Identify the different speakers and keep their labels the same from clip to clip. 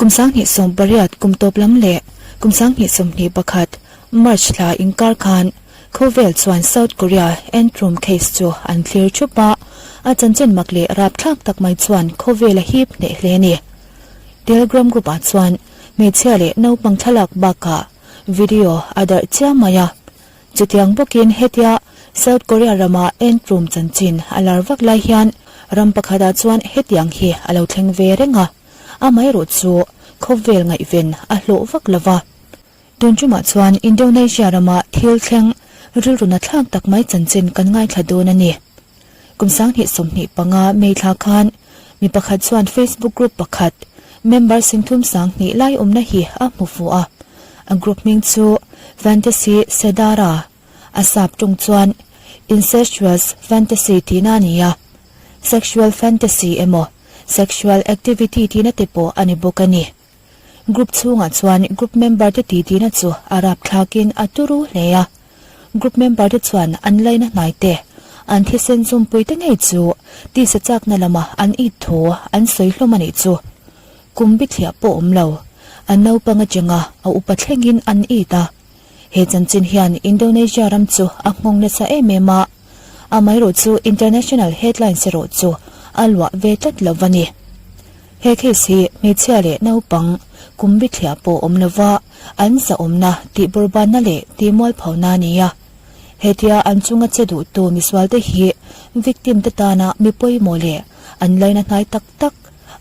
Speaker 1: Kum 2018 kum tawp lam leh kum 2021 March thla inkar khan khawvel chuan South Korea Entrum case chu an thlir thup a, a chanchin mak leh rapthlak tak mai chuan khawvel a hip hneh hle a ni. Telegram group ah chuan hmeichhia leh naupang thlalak bakah video a darh chiam mai a. Chutiang bawkin hetia South Korea rama Entrum chanchin a lar vak lai hian ram pakhatah chuan hetiang hi a lo thleng ve reng a, amaherawh chu khawvel ngaihven a hlawh vak lo va. Tun tumah chuan Indonesia rama thil thleng rilru nathlak tak mai chanchin kan ngaithla dawn a ni. Kum 2025 May thla khan mi pakhat chuan Facebook group pakhat member 32,000 lai awmna hi a hmu fuh a. A group hming chu Fantasy Sedara, a sap tawng chuan Incestuous Fantasy tihna a ni a, Sexual Fantasy emaw Sexual Activity tihna te pawh a ni bawk a ni. Group chhungah chuan group member te titi na chu a rapthlakin a turu hle a. Group member te chuan an laina hnai te, an thisen zawmpui te ngei chu tisa chakna lama an it thu an sawi hlawm a nih chu. Kum bithliah pawh awm lo, a naupang atanga a upa thlengin an it a. He chanchin hian Indonesia ram chu a nghawng nasa em em a, amaherawh chu international headlines erawh chu a luah ve tlat lo va ni. He case hi hmeichhia leh naupang kum bithliah pawh awm lova an zahawmna tihbawrhbanna leh tihmualphona a ni a. Hetia an chunga che duhtu misualte hi victim te tana mi pawimawh leh an laina hnai tak tak,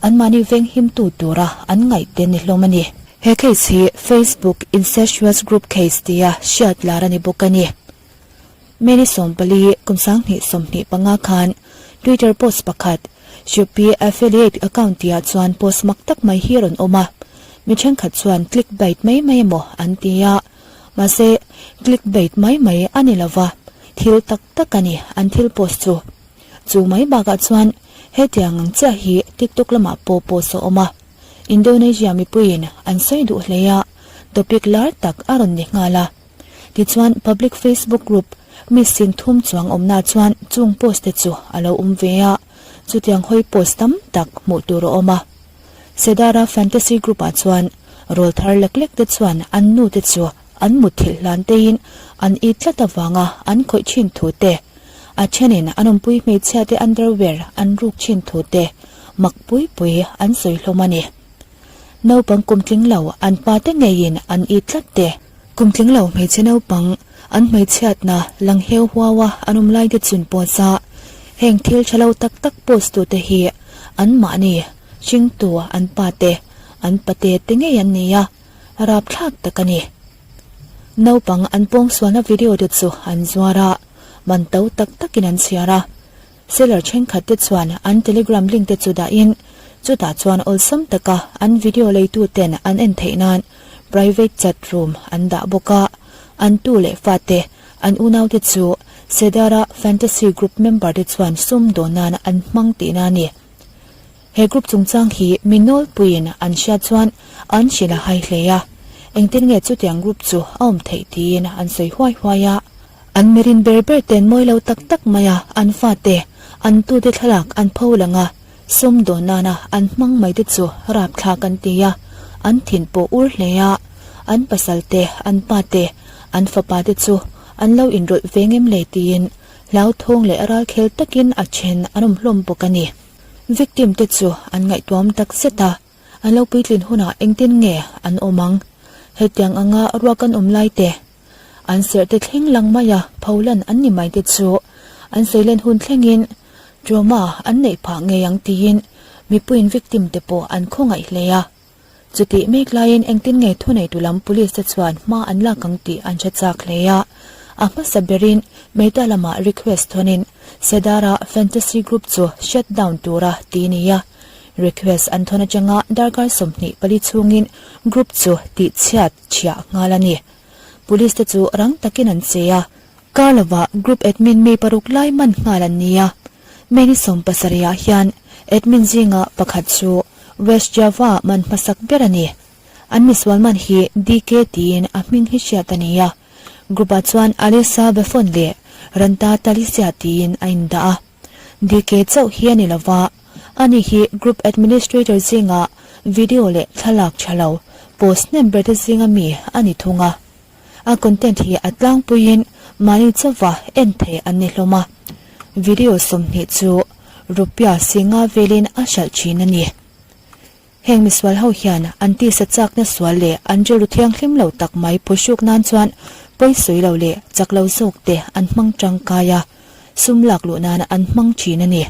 Speaker 1: anmahni venghimtu tura an ngaihte ni hlawm a ni. He case hi Facebook Incestuous Group Case tia hriat lar a ni bawk a ni. May ni 14 kum 2025 khan Twitter post pakhat Shopee affiliate account tihah chuan post mak tak mai hi a rawn awm a, mi thenkhat chuan click bait mai mai emaw an ti a, mahse click bait mai mai a ni lova, thil tak tak a ni an thil post chu. Chu mai bakah chuan hetiang ang chiah hi TikTok lamah pawh post a awm a, Indonesia mipuiin an sawi duh hle a, topic lar tak a rawn ni nghal a. Tichuan public Facebook group mi 30,000 chuang awmna chuan chung post te chu a lo awm ve a, chutiang hawi post tam tak hmuh tur a awm a. Sedara Fantasy Group ah chuan rawl thar lek lek te chuan an nu te chu an mutthilh hlan teiin an it tlat avanga an khawih thin thu te, a thenin an awmpui hmeichhia te underwear an ruk thin thu te mak pui pui an sawi hlawm a ni. Naupang kum tling lo an pa te ngeiin an it tlat te. Kum tling lo hmeichhe naupang an hmeichhiatna lang heu huau a an awm lai te chun post a, heng thil tha lo tak tak post tu te hi an mahni hringtu an pa te an pate te ngei an ni a, rapthlak tak a ni. Naupang an pawngsualna video te chu an zuar a, man to tak takin an chhiar a. Seller thenkhat te chuan an Telegram link te chu dahin chutah chuan awlsam taka an video leitu ten an en theih nan private chat room an dah bawk a, an tu leh fate, an unaute chu Sedara Fantasy Group member te chuan sum dawn nan an hmang tihna a ni. He group chungchang hi mi nawlpuiin an hriat chuan an hrilh a hai hle a, engtin nge chutiang group chu a awm theih tiin an sawi huai huai a. An mirin ber ber ten mawi lo tak tak mai a, an fate, an tute thlalak an pho lang a, sum dawn nana an hmang mai te chu rapthlak an ti a, an thin pawh ur hle a, an pasal te, an pa te, an fapa te chu an lo inrawlh ve ngem le tiin hlauthawng leh ralkhel takin a then an awm hlawm bawk a ni. Victim te chu an ngaihtuam tak zet a, an lo puitlin hunah engtin nge an awm ang? Hetiang anga ruak an awm lai te, an serh te thleng lang mai a pholan an ni mai te chu an seilen hun thlengin trauma an neih phah ngei ang tiin mipuiin victim te pawh an khawngaih hle a. Chutih mek laiin engtin nge thuneitu lam police te chuan hma an lak ang tih an hre chak hle a. A hmasa berin Meta lamah request thawnin Sedara Fantasy Group chu shut down tura ti ni a. Request an thawn atanga darkar 24 chhungin group chu tihchhiat chhiah nghal a ni. Police te chu rang takin an che a. Kar lovah group admin mi paruk lai man nghal an ni a. May ni 70 ah hian admin zinga pakhat chu West Java man hmasak ber a ni. An misual man hi DK tiin a hming hi hriat a ni a. Group ah chuan Alisa Befon leh Ranta Talisia tiin a indah a. DK chauh hi a ni lova, ani hi group administrator zinga. video leh thlalak tha lo post hnem ber te zinga mi a ni thung a. A content hi a tlangpuiin mahni chauva en thei an ni hlawm a, video 20 chu rupiah singa velin a hralh thin a ni. Heng misual ho hian an tisa chakna sual leh an rilru thianghlim lo tak mai phuhruk nan chuan pawisawi lo leh chak lo zawk te an hmang tangkai a, sum lak luh nan an hmang thin a ni.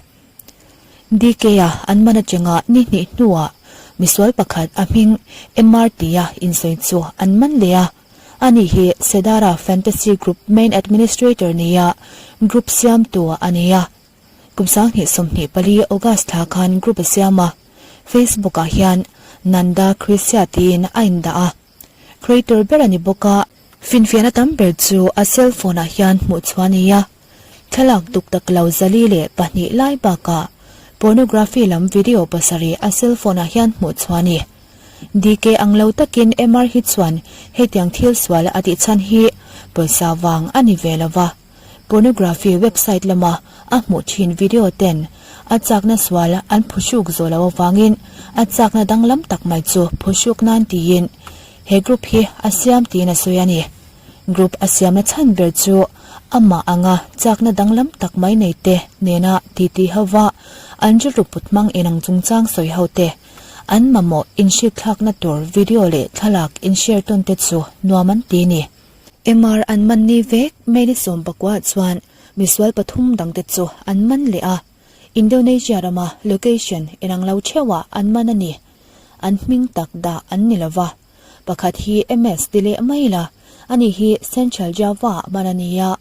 Speaker 1: DK-a an man atanga ni hnih hnuah misual pakhat a hming MR tia insawi chu an man leh a, ani hi Sedara Fantasy Group main administrator nia group siamtu a ni a. Kum 2024 August thla khan group a siam a, Facebook ah hian Nanda Krisia tiin a indah a. Creator ber a ni bawk a. Finfiahna tam ber chu a cell phone ah hian hmuh chhuah a ni a. Thlalak duk tak lo 402 lai bakah pornography lam video pasarih a cell phone ah hian hmuh chhuah a ni. DK ang lo takin MR hi chuan hetiang thil sual a tih chhan hi pawisa vang a ni ve lo va. Pornography website lama a hmuh thin video ten a chakna sual an phuhruk zawh loh avangin a chakna danglam tak mai chu phuhruk nan tiin he group hi a siam tiin a sawi a ni. Group a siamna chhan ber chu amah anga chakna danglam tak mai nei te nena titi hova an rilru put hmang inang chungchang sawi ho te, an mamawh inhritthlakna tur video leh thlalak inshare tawn te chu nuam an ti a ni. MR an man ni vek May ni 19 chuan misual pathum dangte chu an man leh a, Indonesia rama location inang lo theuhah an man a ni. An hming tak dah an ni lova. Pakhat hi MS ti leh mai la, ani hi Central Java ah man a ni a,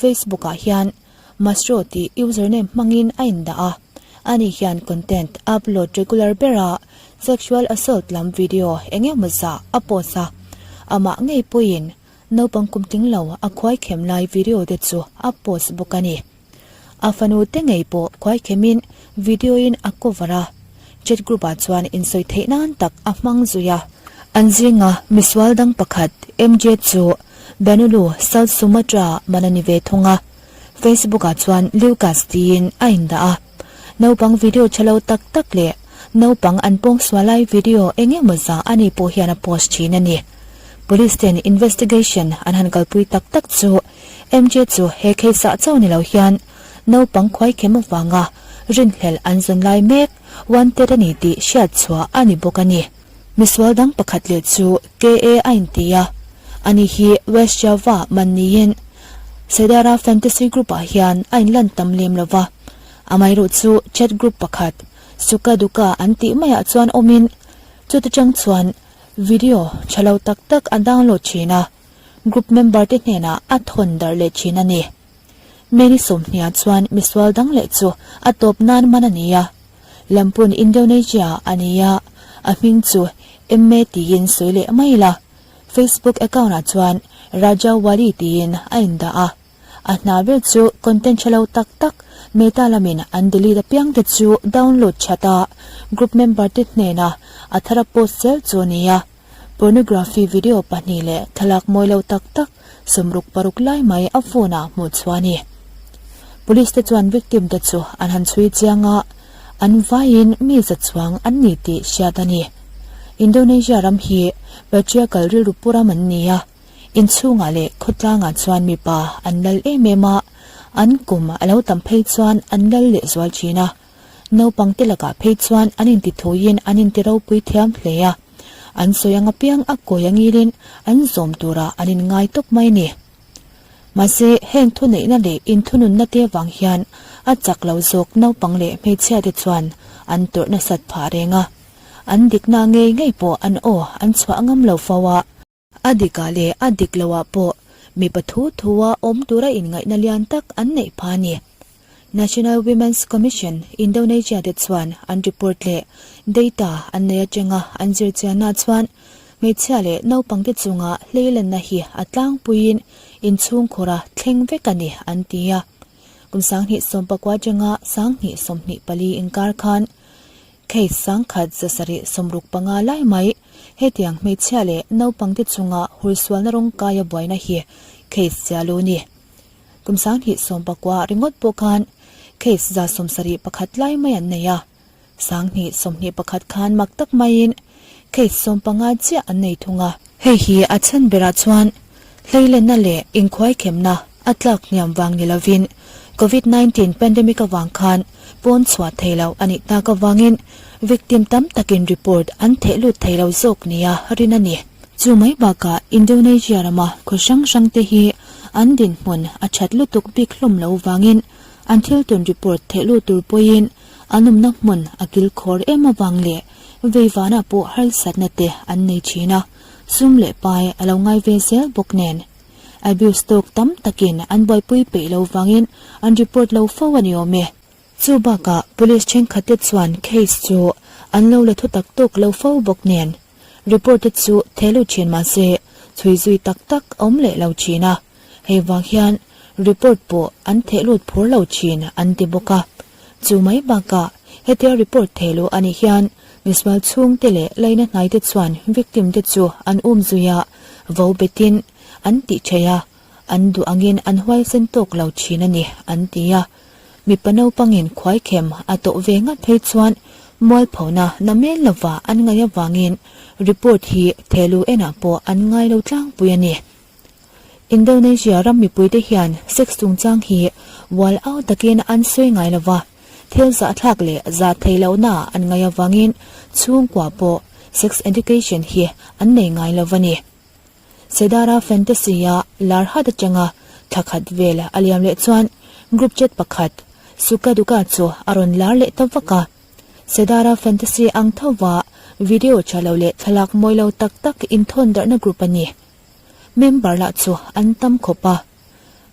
Speaker 1: Facebook ah hian Masro tih username hmangin a indah a, ani hian content upload regular ber a, sexual assault lam video eng emaw zah a post a, amah ngei pawhin naupang kum tling lo a khuaikhem lai video te chu a post bawk a ni. A fanu te ngei pawh khuaikhemin video in a cover a, chat group ah chuan insawi theih nan tak a hmang zui a. An zinga misual dang pakhat MJ chu Benulu, South Sumatra man a ni ve thung a, Facebook ah chuan Lucas tiin a indah a. Naupang video tha lo tak tak leh naupang an pawngsual lai video eng emaw zah a ni pawh hian a post thin a ni. Police ten investigation an han kalpui tak tak chu MJ chu he case ah chauh ni lo hian naupang khuaikhem avanga rinhlelh an zawn lai mek wanted a ni tih hriat chhuah a ni bawk a ni. Misual dang pakhat leh chu KA a inti a, ani hi West Java man niin Sedara Fantasy Group ah hian a inlan tam lem lo va, amaherawh chu chat group pakhat Suka Duka an tih maiah chuan awmin chuti chang chuan video tha lo tak tak a download thin a, group member te hnenah a thawn darh leh thin a ni. Mary 20 chuan misual dang leh chu a tawp nan man a ni a, Lampun Indonesia a ni a, a hming chu Emme tiin sawi leh mai la. Facebook account ah chuan Raja Wali tiin a indah a, a hna ber chu content tha lo tak tak Meta lamin an delete apiang te chu download that a, group member te hnena a thar a post zel chu a ni a. Pornography video pahnih leh thlalak mawi lo tak tak 66 lai mai a phone ah hmuh chhuah a ni. Police te chuan victim te chu an han chhui chiang a, an vaiin mi za chuang an ni tih hriat a ni. Indonesia ram hi patriarchal rilru pu ram an ni a, inchhungah leh khawtlangah chuan mipa an lal em em a, an kum a lo tam phei chuan an lal leh zual thin a. Naupang te lakah phei chuan an intithuiin an intiropui thiam hle a, an sawi ang apiang a kawi angilin an zawm turah an inngai tawp mai a ni. Mahse, heng thuneihna leh inthununna te vang hian a chak lo zawk naupang leh hmeichhia te chuan an tawrh nasat phah reng a, an dikna ngei ngei pawh an aw an chhuah ngam lo fo a. A dikah leh a dik loah pawh mipa thu thua awm tura inngaihna lian tak an neih pha a ni. National Women's Commission, Indonesia te chuan an report leh data an nei atanga an zirchianna chuan hmeichhia leh naupangte chunga hleilenna hi a tlangpuiin inchhungkhura thleng vek a ni an ti a. Kum 2019 atanga 2024 inkar khan Case 1775 lai mai, hetiang hmeichhia leh naupangte chunga hursualna rawngkaia buaina hi case chia lo ni. Kum 2019 ringawt pawh khan case 71 lai mai an nei a. 21 khan mak tak maiin case 15 chiah an nei thung a. Hei hi a chhan berah chuan hleilenna leh inkhuaikhemna a tlak hniam vang ni lovin Covid 19 pandemic avang khan pawn chhuah thei lo a nih tak avangin victim tam takin report an theh lut thei lo zawk nia rin a ni. Chu mai bakah Indonesia rama khaw hrang hrang te hi an dinhmun a that lutuk bik hlawm lo vangin an thil tun report theh lut tur pawhin an awmna hmun a kilkhawr em avang leh veivanah pawh harsatna te an nei thin a, sum leh pai a lo ngai ve zel bawk nen. Abuse tawk tam takin an buaipui peih lo vangin an report lo fo a ni awm e. Chu bakah police thenkhat te chuan case chu an lo la thu tak tawk lo fo bawk nen. Report te chu theh lut thin mahse chhui zui tak tak a awm leh lo thin a, hei vang hian report pawh an theh lut phur lo thin an ti bawk a. Chu mai bakah hetia report theh luh a nih hian misual chhungte leh laina hnaite chuan victim te chu an um zui a, vo betin an tih theih a, an duh angin an huaisen tawk lo thin a ni an ti a. Mipa naupangin khuaikhem a tawh ve ngat phei chuan mualphona na mel lova an ngaih avangin report hi thehlu enah pawh an ngai lo tlangpui a ni. Indonesia ram mipuite hian sex chungchang hi ual au takin an sawi ngai lova, thil zahthlak leh zah theih lohna an ngaih avangin chhungkua pawh sex education hi an nei ngai lova ni. Sedara Fantasy-a lar hat atanga thla khat vel a liam leh chuan group chat pakhat Suka Duka chu a rawn lar leh ta vak a. Sedara Fantasy ang thova video tha lo leh thlalak mawi lo tak tak inthawn darhna group a ni. Member lah chu an tam khawp a.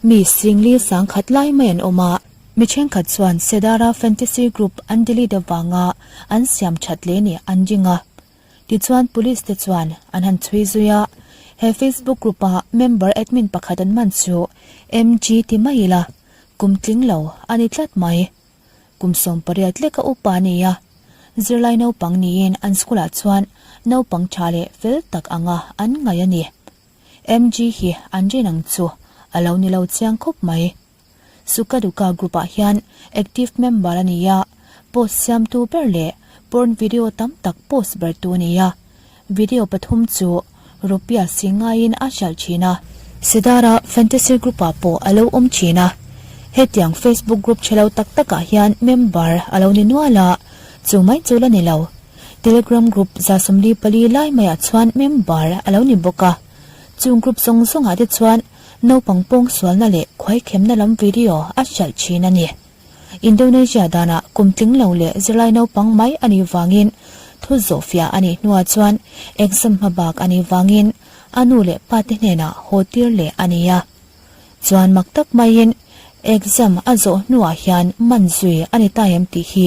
Speaker 1: Mi singli sangkhat lai mai an awm a. Mi thenkhat chuan Sedara Fantasy group an delete avanga an siam that leh nih an ring a. Tichuan Police te chuan an han chhui zui a, he Facebook group a member admin pakhat an man chu MG ti mai ila, kum tling lo a ni tlat mai. Kum 18 leka upa a ni a, zirlai naupang niin an school ah chuan naupang tha leh fel tak anga an ngaih a ni. MG hi an rin ang chu a lo ni lo chiang khawp mai. Sukaduka group ah hian active member a ni a, post siamtu ber leh porn video tam tak post bertu a ni a, video pathum chu rupiah si ngaiin a hralh thin a. Sidara fantasy group ah pawh a lo awm thin a, hetiang Facebook group chhe lo tak tak ah hian member a lo ni nual a, chu mai chu la ni lo. Telegram group 144 lai maiah chuan member a lo ni bawk a, chung group zawng zawng ah te chuan Naupang pawngsualna leh khuaikhemna lam video a hralh thin a ni. Indonesia danah kum tling lo leh zirlai naupang mai a nih vangin thu zawhfiah a nih hnuah chuan exam hmabak a nih vangin a nu leh pa te hnenah haw tir leh a ni a. Chuan mak tak maiin exam a zawh hnuah hian man zui a ni ta em tih hi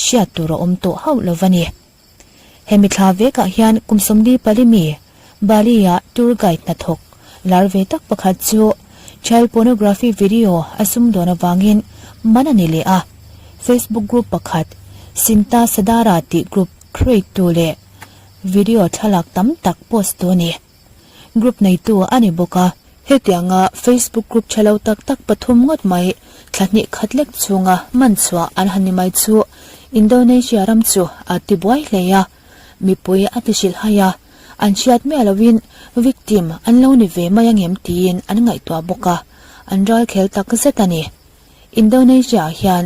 Speaker 1: hriat tur a awm tawh hauh lo va ni. Hemi thla vekah hian kum 44 mi Bali-a tour guide hnathawk lar ve tak pakhat chu child pornography video a sumdawn avangin man a ni leh a. Facebook group pakhat Sinta Sadara tih group create tu leh video thlalak tam tak post tu a ni. Group neitu a ni bawk a. Hetianga Facebook group tha lo tak tak pathum ngawt mai thla hnih khat lek chhunga man chhuah an han ni mai chu Indonesia ram chu a ti buai hle a, mipui a ti hrilh hai a, an hriat miah loin victim an lo ni ve mai angem tiin an ngaihtuah bawk a, an ralkhel tak zet a ni. Indonesia ah hian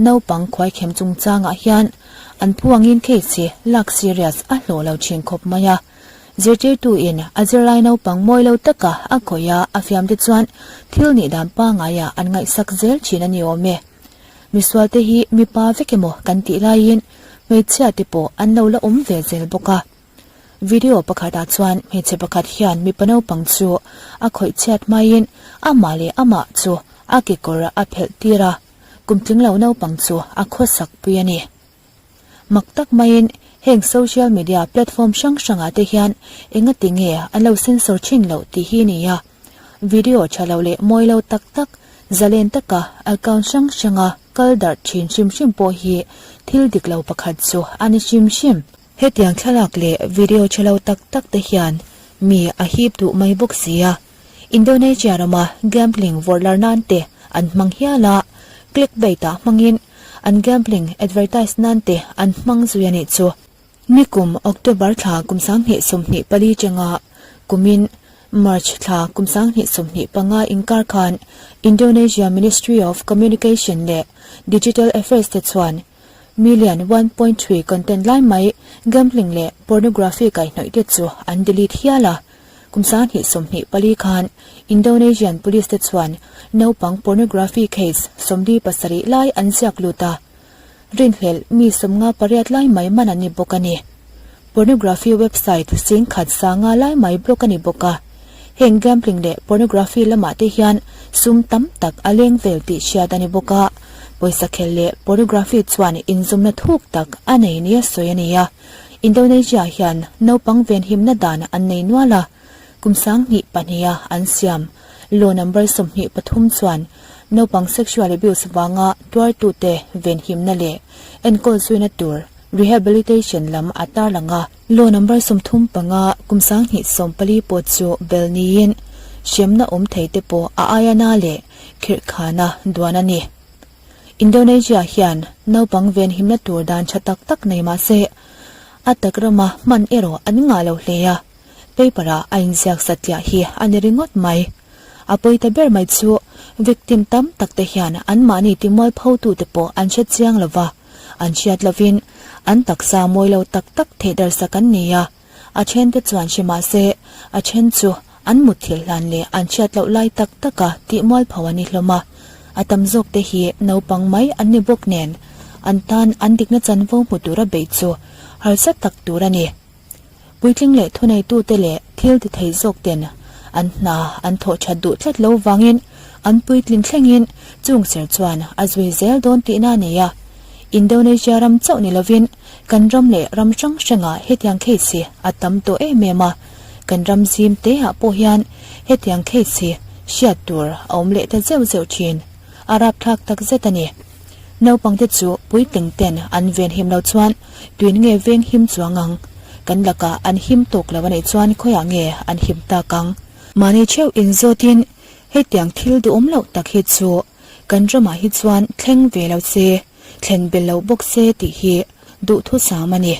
Speaker 1: naupang khuaikhem chungchangah hian an phuangin case hi lak serious a hlawh lo thin khawp mai a. Zirtirtu in a zirlai naupang mawi lo taka a khawih a a fiam te chuan thil nih dan pangaiah an ngaihsak zel thin a ni awm e. Misual te hi mipa vek emaw kan tih laiin hmeichhia te pawh an lo la awm ve zel bawk a. Video pakhatah chuan hmeichhe pakhat hian mipa naupang chu a khawih chhiat hmaiin amah leh amah chu a kekawr a phelh tir a, kum tling lo naupang chu a khawsak pui a ni. Mak tak maiin heng social media platform hrang hrangah te hian engati nge an lo censor thin loh tih hi ni a. Video tha lo leh mawi lo tak tak zalen taka account hrang hranga kal darh thin hrim hrim pawh hi thil dik lo pakhat chu a ni hrim hrim. Hetiang thlalak leh video tha lo tak tak te hian mi a hip duh mai bawk si a. Indonesia rama gambling vawrh lar nan te an hmang hial a, clickbait ah hmangin. An gambling advertise nan te an hmang zui a nih chu. Nikum October thla kum 2024 changa kumin March thla kum 2025 inkar khan Indonesia Ministry of Communication leh Digital Affairs te chuan million 1.3 content lai mai gambling leh pornography kaihhnawih te chu an delete hial a. Kum 2024 khan Indonesian police te chuan naupang pornography case 47 lai an ziak lut a. Rinhlelh mi 58 lai mai man an ni bawk a ni. Pornography website singkhat sanga lai mai block a ni bawk a. Heng gambling leh pornography lamah te hian sum tam tak a leng vel tih hriat a ni bawk a. Pawisa khel leh pornography chuan inzawmna thuk tak a nei nia sawi a ni a. Indonesia hian naupang venhimna dan an nei nual a, kum 2002 a an siam law number 23 chuan naupang sexual abuse vanga tuartute venhimna leh enkawl zuina tur rehabilitation lam a tarlang a. Law number 35 kum 2014 pawh chu bel niin hremna awm thei te pawh a aia na leh khirhkhana duan a ni. Indonesia hian naupang venhimna tur dan tha tak tak nei mah se, a tak rama hman erawh an ngah lo hle a, paper-ah a inziak satliah hi a ni ringawt mai. A pawi ta ber mai chu victim tam tak te hian anmahni timualphotute pawh an hre chiang lo va, an hriat lovin an taksa mawi lo tak tak thehdarsak an ni a. A thente chuan hre mah se, a then chu an mutthilh hlan leh an hriat loh lai tak taka tih mualpho an ni hlawm a. A tam zawk te hi naupang mai an ni bawk nen, an tan an dikna chanvo hmu tura beih chu harsa tak tur a ni. Puitling leh thuneitute leh thil ti thei zawk ten an hna an thawh that duh tlat lo vangin an puitling thlengin chung ser chuan a zui zel dawn tihna a nei a. Indonesia ram chauh ni lovin Kan ram leh ram hrang hrangah hetiang case hi a tam tawh em em a, kan ram zim te ah pawh hian hetiang case hi hriat tur a awm leh ta zeuh zeuh thin. A rapthlak tak zet a ni. Naupangte chu puitling ten an ven him lo chuan tuin nge veng him chuang ang? Kan lakah an him tawk lo a nih chuan khawiah nge an him tak ang? Mahni theuh inzawtin hetiang thil duhawm loh tak hi chu kan ramah hi chuan thleng ve lo se. Thlen bel lo bawk se tih hi duhthusam a ni.